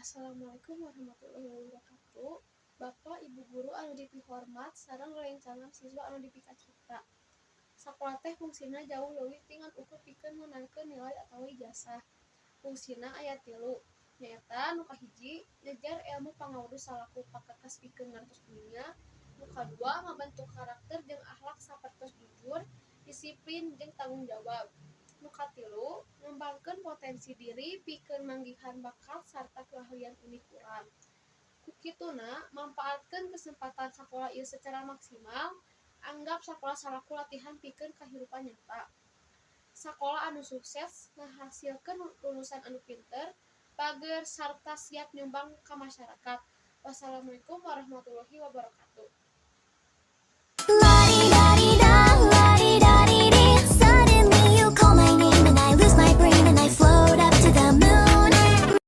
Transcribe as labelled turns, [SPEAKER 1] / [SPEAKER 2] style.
[SPEAKER 1] Assalamualaikum warahmatullahi wabarakatuh. Bapak, Ibu guru anu dipihormat sareng rerencangan siswa anu dipikacinta. Sakola teh fungsina jauh leuwih ti ngan ukur pikeun meunangkeun nilai atawa ijazah. Fungsina aya tilu, nyaeta nu kahiji, nyejar ilmu pangawudu salaku pakakas pikeun ngartos dunya, nu kadua, ngabentuk karakter jeung akhlak sapertos jujur, disiplin jeung tanggung jawab. Nu katilu, ngembangkeun potensi diri pikeun manggihan bakat sarta keahlian unik urang. Ku kituna, mangpaatkeun kesempatan sakola ieu secara maksimal, anggap sakola salaku latihan pikeun kahirupan nyata. Sakola anu sukses ngahasilkeun lulusan anu pinter, bager sarta siap nyumbang ka masyarakat. Wassalamualaikum warahmatullahi wabarakatuh.